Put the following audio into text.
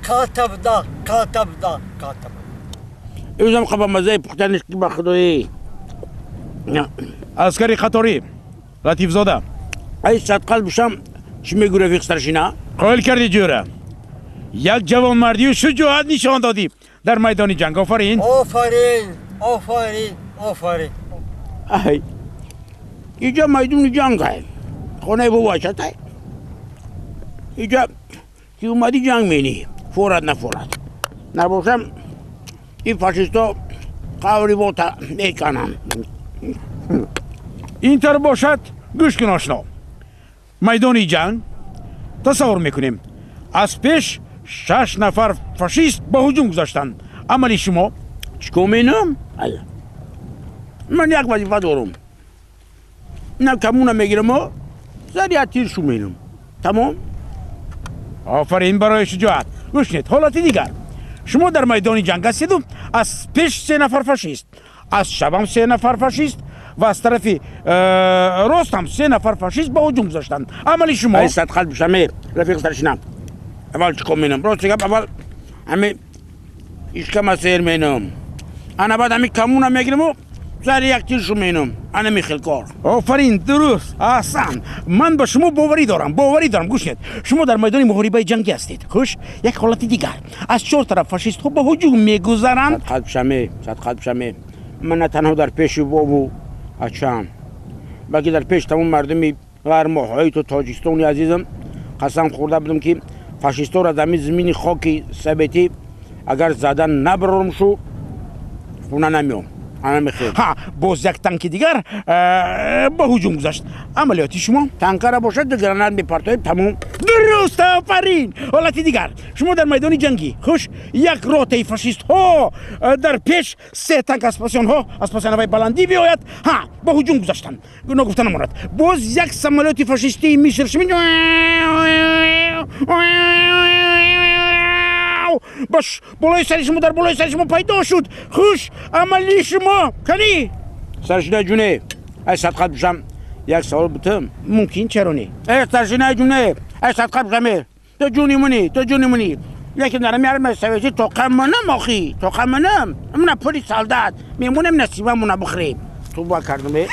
Калтабда, калтабда, калтабда. Ӯзам қаба мазаи пухтаниш ки ба худоӣ. Аскари қаторӣ Латифзода. Ай садқал бишам, чӣ мегӯ рафиқ старшина? Қоил кардӣ ҷӯра. Як ҷавонмардию шуҷоат нишон додӣ дар майдони ҷанг. Офарин. Офарин, офарин, офарин. Ай. Иҷа майдони ҷанг ай. Хонаи бобоачатай. Иҷа ки омадӣ ҷанг менӣ. Форад нафорад. Набошам ин фашисто қаври бота мекананд. Ин тар бошад, гӯш кун ошно. Майдони ҷанг тасаввур мекунем. Аз пеш 6 нафар фашист ба ҳуҷум гузаштанд. Амали шумо? Чӣ кор менам? Ман як вазифа дорам. На камуна мегираму сари як тир шу менам. Тамом? Офарин барои шуҷоат. Гӯш кунед, ҳолати дигар. Шумо дар майдони ҷанг ҳастеду аз пеш 3 нафар фашист, аз шабам 3 нафар фашист ва аз тарафи рост ҳам 3 нафар фашист ба ҳуҷум гузаштанд. Амали шумо? Ай садқал бишаме, рафиқ старшина. Аввал чӣ кор менам? Рости гап, аввал ҳами ишкама сер менам. Ана баъд ҳами камуна мегираму сари як тир шу менам. Ана михел кор. Офарин, дуруст, аҳсан. Ман ба шумо боварӣ дорам, боварӣ дорам. Гӯш кунед, шумо дар майдони муҳорибаи ҷангӣ ҳастед. Хуш, як ҳолати дигар. Аз 4 тараф фашистҳо ба ҳуҷум мегузаранд. Садқал бишаме, садқал бишаме. Ман на танҳо дар пеши бобу ачам, балки дар пеши тамоми мардуми ғармоҳои ту Тоҷикистони азизам қасам хӯрда будам, ки фашистҳоро аз ҳамин замини хоки советӣ агар зада набарорам шу, хона намеом. Ана мехел. Ҳа, боз як танки дигар ба ҳуҷум гузашт. Амалиёти шумо? Танкара бошад, ду гранат мепартоем, тамом. Дуруст, офарин. Ҳолати дигар. Шумо дар майдони ҷангӣ. Хуш, як ротаи фашистҳо дар пеш 3 танк аз пасионҳо, аз пасионҳои баландӣ биояд. Ҳа, ба ҳуҷум гузаштанд. Ногуфта намонад. Боз як самолёти фашистии Миср баш болои сари шумо, дар болои сари шумо пайдо шуд. Хуш, амали шумо кани? Старшина ҷуне, ай садқат бишам, як савол бутам. Мумкин, чаро не? Э, старшина ҷуне, ай садқат бишаме, ту ҷуни муни, ту ҷуни муни. Лекин дар ҳами армияи советӣ тоқа манам, охи, тоқа манам. Мана пули солдат, мемонем насибамона бихӯрем. Туба кардам, э?